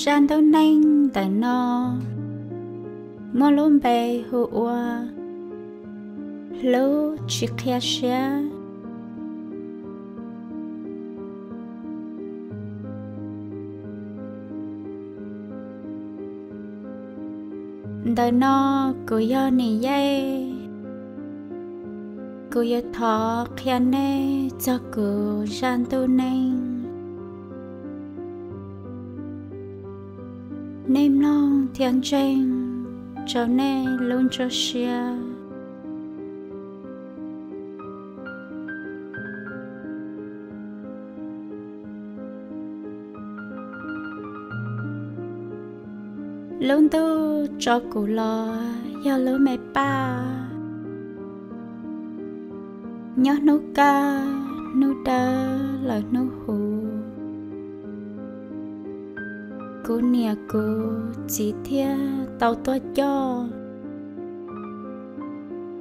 Zaj ntuj neej ntawm no muaj lub npe hu ua hlub tsis qhia siab. Ntawm no kuv yog Nim Yej. Kuv yuav thov qhia nej txog kuv zaj ntuj neej. Nej mloog thiab ntseeg rau nej lub nruab siab. Lub ntuj tso kuv los yog lub me paj. Nyob hnub kaj hnub dawb lawm hnub huv, kuv niam kuv txiv thiaj tau tuaj coj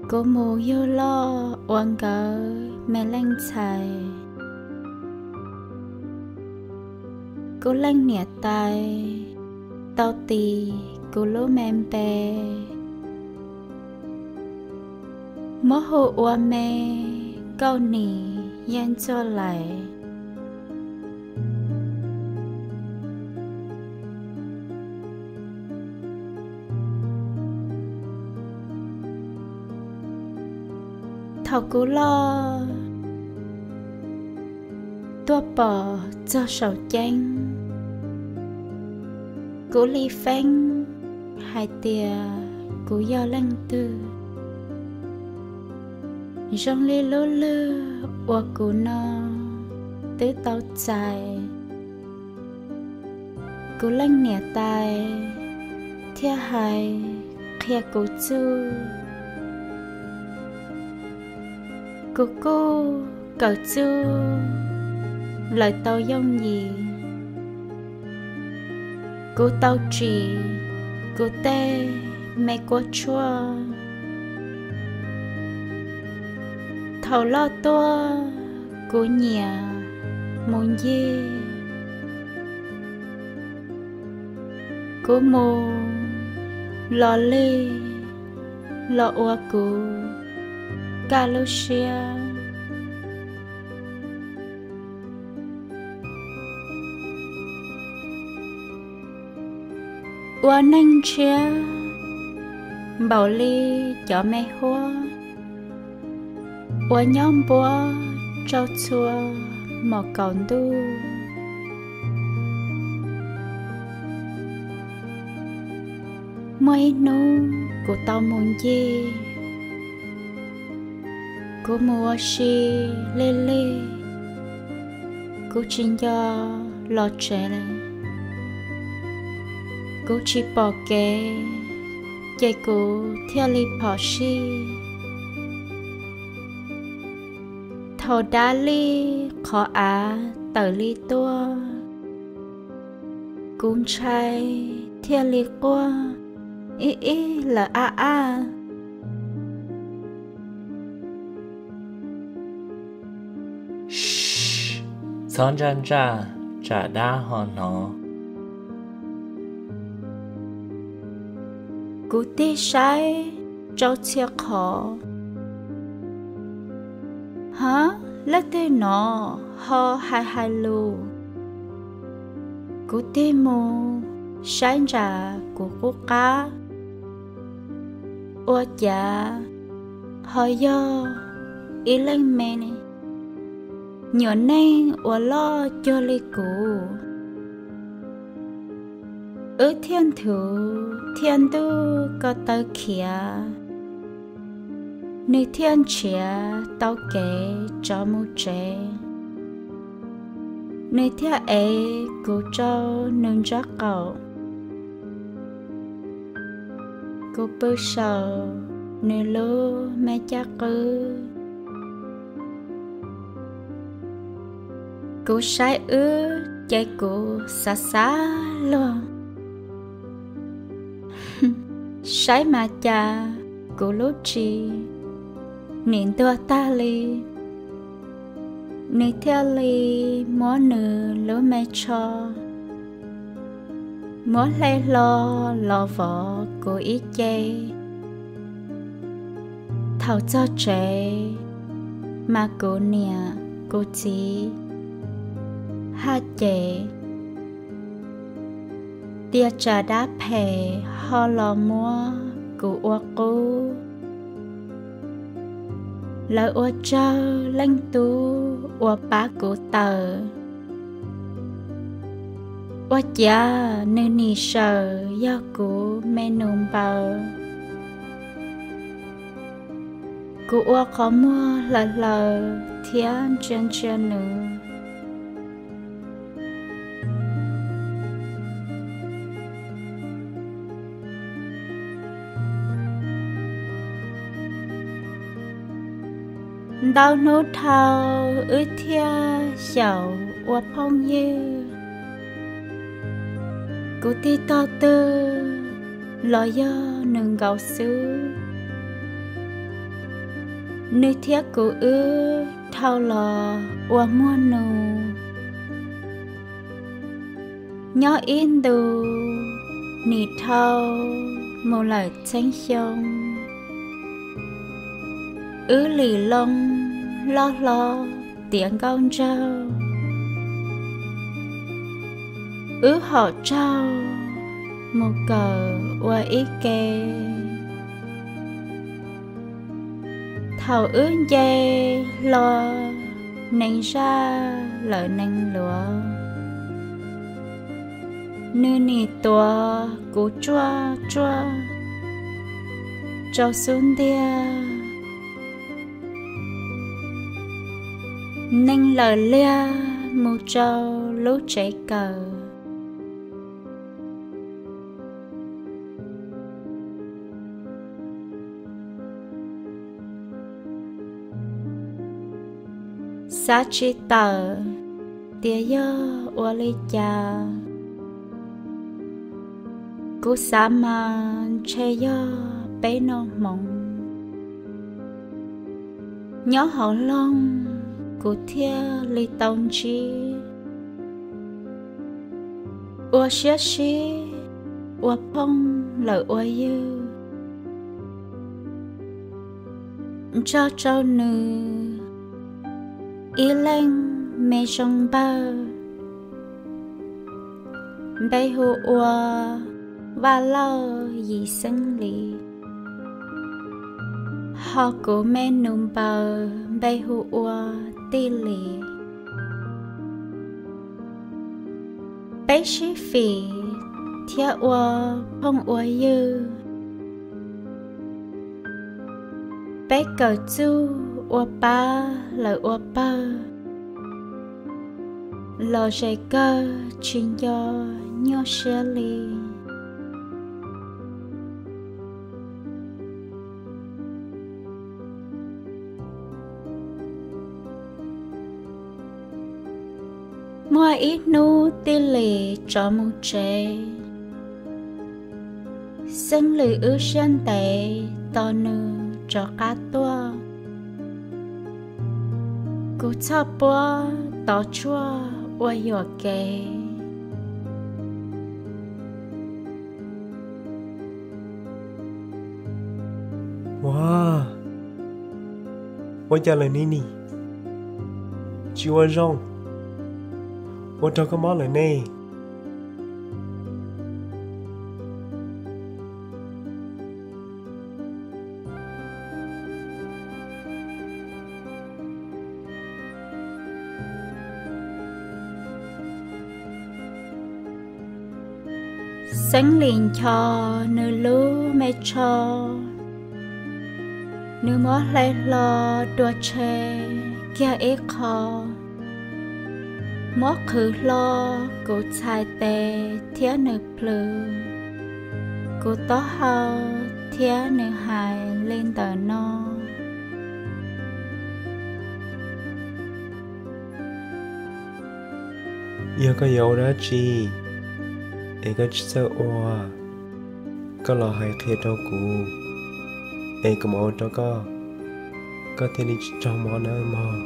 kuv mus yug loj ua nkawd me leej ntxhais. Kuv leej niam tais tau tis kuv lub me npe, muab hu ua me Nkauj Nim Yej Ntxuaj Lais. Thaum kuv loj tuaj pom txog saum ceeb, kuv li feeb hais tias kuv yog leej twg. Zoo li lub lwg uas kuv no twb tau txais. Kuv leej niam tais thiaj hais qhia kuv txuj. Kuv kuj kawm txuj lawm tau yooj yim. Kuv tau tsim kuv tej me kuab tshuaj. Thaum loj tuaj kuv nyiam mus ncig. Kuv mus los lig los ua kuv kaj lub siab. Ua neej ntshiab npaum li cov me huab uas nyob npuab rau txhua hmos kaum ntuj. Muaj ib hnub kuv tau mus ncig, kuv mus ua si lig lig, kuv tsis nco los tsev li. Kuv tsis pom kev, ces kuv thiaj li phom sij. Thaum dab lij qhov av tawm li tuaj, kuv ntshai thiaj li quaj ib ib lawm aj aj. Txhob ntsaj ntsaj, tsam dab ho hnov. Kuv tig saib rau txhia qhov. Ha, leej twg no ho hais hais lus? Kuv tig mus saib ntsam kuv qub qab, ua cas ho yog ib leej me nyuam neej uas loj cuag li kuv. Wb thiaj nthwv thiaj ntuj ko taw khiav, nws thiaj nrhiav tau kev rov mus tsev. Nws thiaj ev kuv rau nws nraub qaum. Kuv pw saum nws lub me caj qwb. Kuv saib wb ces kuv xav xav luag. Saib mas cas kuv lub ris nim ntuag tag li. Nws thiaj li muab nws lub me tsho Muab hle hlo los vov kuv ib ce. Thaum txog tsev, mas kuv niam kuv txiv haj ces tias tsam dab phem ho los muab kuv ua qub. Lawv ua tsawg leej tub uas pab kuv tawm, ua ciav nws nim sawm yog kuv me nus npaws. Kuv ua qhov muag hlaws hlaws thiab ntsia ntsia nws. Ntau hnub dhau wb thiaj xyaum ua phooj ywg. Kuv tig tog twg los yog nws nkaus xwb. Nws thiab kuv wb dhau los ua muag nus. Nyob ib ntus nim dhau mus lawm txheeb xyoo, wb lim loo loj hlob tiav nkauj nraug. Wb haum tsaug mus kawm ua ib ke. Thaum wb nce hlo nees zaj lawm nees luav, nws nim tuav kuv tsuaj tsuaj rau xub ntiag. Nees lawm liag mus rau lub tsev kawm. Xav tsis tawm tias yog ua li cas, kuv xav mas ntshe yog peb noj hmoov. Nyob hauv loog kuv thiaj li tau ntsib ua siab sib ua phooj lawm ua ywg. Ntsog rau nws ib leeg me zoo npawg, npe hu ua Vaj Lauj Yim Xeeb Lis, ho kuv me nus npaws npe hu ua Tij Lis. Peb sib fim thiab ua phooj ua ywg. Peb kawm txuj ua pab lawm ua pawg, los zes kawg tsis nco nyuaj siab li. Muaj ib hnub Tij Lis rov mus tsev, Xeeb Lis wb siab ntev tos nws rov qab tuaj. Kuv txhoj puab tov tshuaj ua yuam kev. Ua, ua cas lawm ne ni? Tsis ua zoo, ua raug koj mob lawm ne. Xeeb Lis ncho nws lub me tsho, nws muab hle hlo dua tshe kiag ib qho, muab qhwv hlo kuv txhais tes thiab nws plhws kuv taub hau thiab nws hais li ntawm no: Yog koj yuav ua dab tsi es koj tsis txawj ua, koj los hais qhia rau kuv, es kuv mam ua rau koj, koj thiaj li tsis raug mob nawb mog.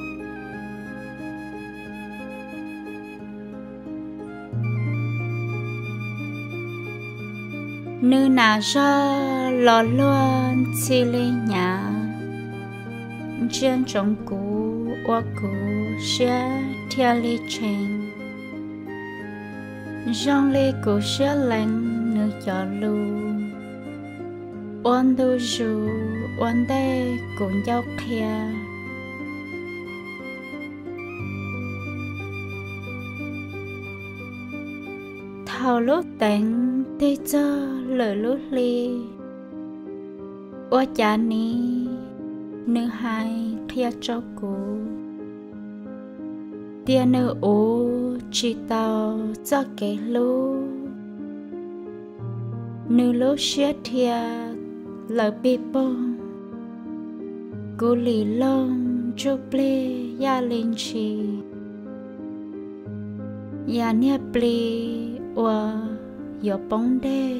Nws nas zog los luag ntxhi li hnyav, ntsia ntsoov kuv ua kuv siab dhia li tshee, zoo li kuv siab lees nws cov lus, ua ntu zus ua ntej kuv ncauj qhia. Thaum lub teev tig txog lwm lub hli, ua cas ni nws hais qhia rau kuv tias nws uv tsis tau txoj kev hlub. Nws lub siab dhia lawm pig poog, kuv lim loog ntsuj plig yaj li ntshis, yam niag plis uas yuav poob dej.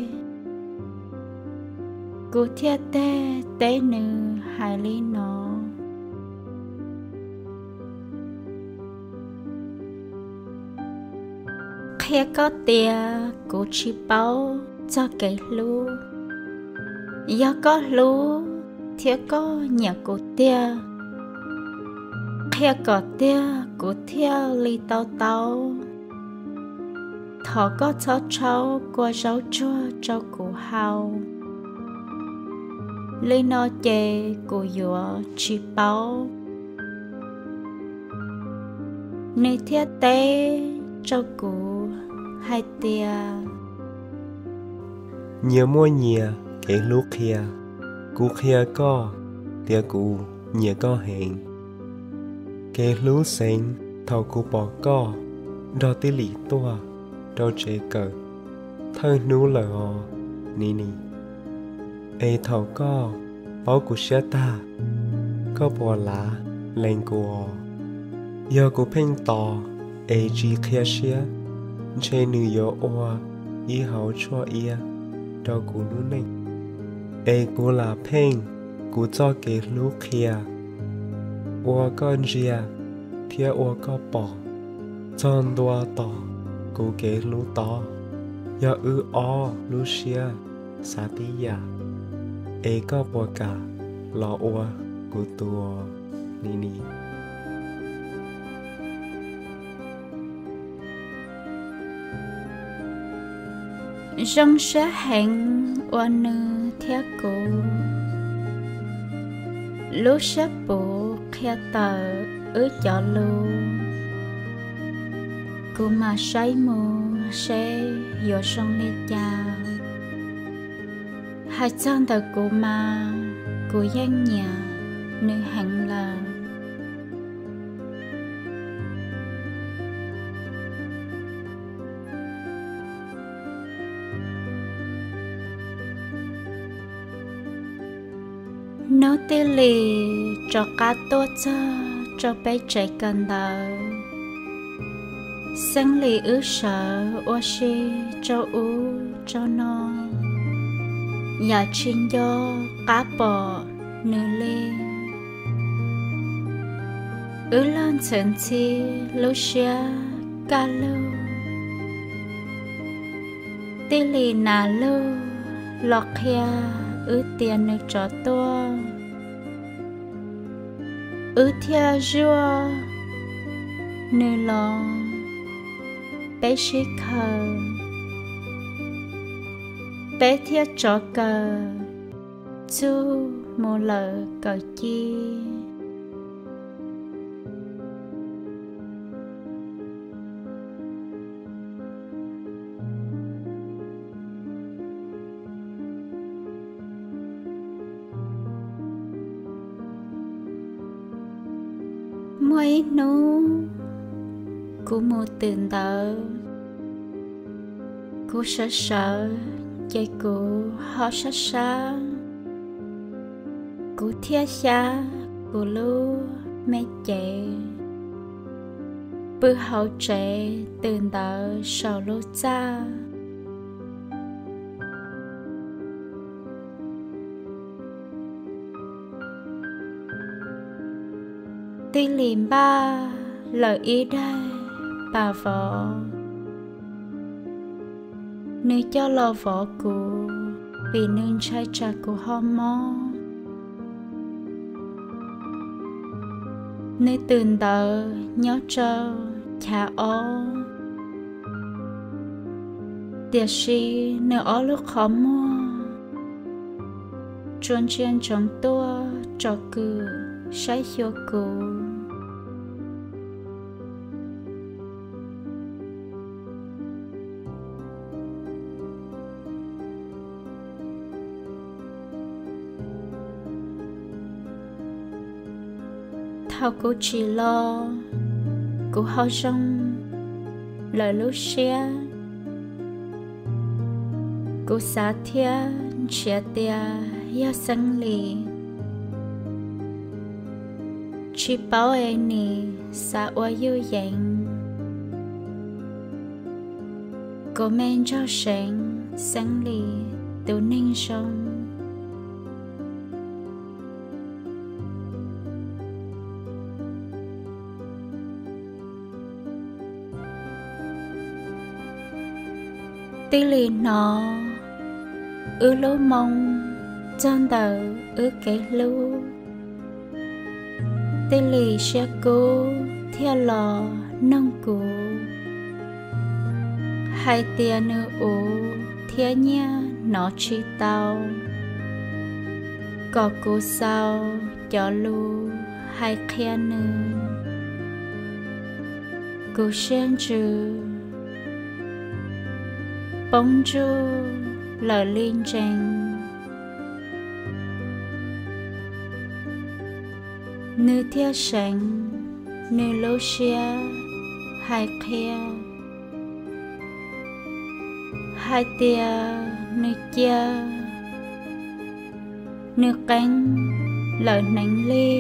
Kuv thiaj teg teb nws hais li no: Qhia koj tias kuv tsis paub txog kev hlub. Yog koj hlub thiab koj nyiam kuv tiag, qhia kom tiag kuv thiaj li tau taub. Thov koj txhob tshaub kua zaub tsuag rau kuv haus, li no ces kuv yuav tsis paub. Nws thiaj teb rau kuv hais tias: Nyias muaj nyias kev hlub qhia. Kuv qhia koj tias kuv nyiam koj heev. Kev hlub xeev thaum kuv pom koj nrog Tij Lim tuaj rau tsev kawm thawj hnub lawm os, Ninis. Es thaum koj paub kuv siab tag, koj puas lav lees kuv os? Yog kuv pheej tos es tsis qhia siab, ntshe nws yuav ua ib hauv tshuaj iab rau kuv lub neej. Es kuv lam pheej kuv txoj kev hlub qhia, ua koj ntsia thiab ua koj pom, txog ntua tom kuv kev hlub tob. Yog wb ob lub siab xav tib yam, es koj puas kam los ua kuv tus, Ninis? Zoo siab heev ua nws thiab kuv lub siab puv qhia tawm wb cov lus. Kuv mam saib mus seb yuav zoo li cas. Hais txog ntawm kuv mas kuv yeej nyiam nws heev lawm. Hnub Tij Lis rov qab tuaj txog rau peb tsev kawm ntawv, Xeeb Lis wb sawv ua si rau ub rau no, yam tsis nco qab pom nws li. Wb loj ntxhwv ntxhi lub siab kaj lug. Tij Lis nas lug los qhia wb tias nws rov tuaj. Wb thiaj zuaj nws los, peb sib khaws, peb thiaj rov kawm txuj mus lawm kawm ci. Muaj ib hnub kuv mus twm ntawv, kuv sawv sawv ces kuv ho sab sab, kuv thiaj xyab kuv lub me cev pw hauv tsev twm ntawv saum lub txaj. Tij Lis npaj lawm ib daig pas vov, nws coj los vov kuv vim nws ntshai tsam kuv ho mob. Nws twm ntawd nyob rau chav ob, tiam sis nws ob lub qhov muag tsuas ntsia ntsoov tuaj tsom kwm saib xyuas kuv. Thaum kuv tsim los, kuv ho zoo lawm lub siab. Kuv xav thiab nrhiav tias yog Xeeb Lis, tsis paub es nim xav ua yuj yeev. Kuv me nraug seev Xeeb Lis tus neeg zoo. Tij Lis hnov wb lub moo txog ntawm wb kev hlub, Tij Lis siab kub thiaj los noog kuv hais tias nws ua thiab nyiaj hnov tsis tau, kom kuv xaus cov lus hais qhia nws. Kuv siab ntsws poob nruj lawm li ntsees. Nws thiaj seev nws lub siab hais qhia hais tias nws cia nws qeeb lawm hneev li,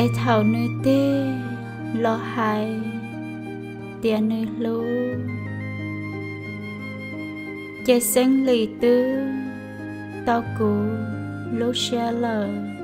es thaum nws tig los hais tias nws hlub, ces Xeeb Lis twb tau kuv lub siab lawm.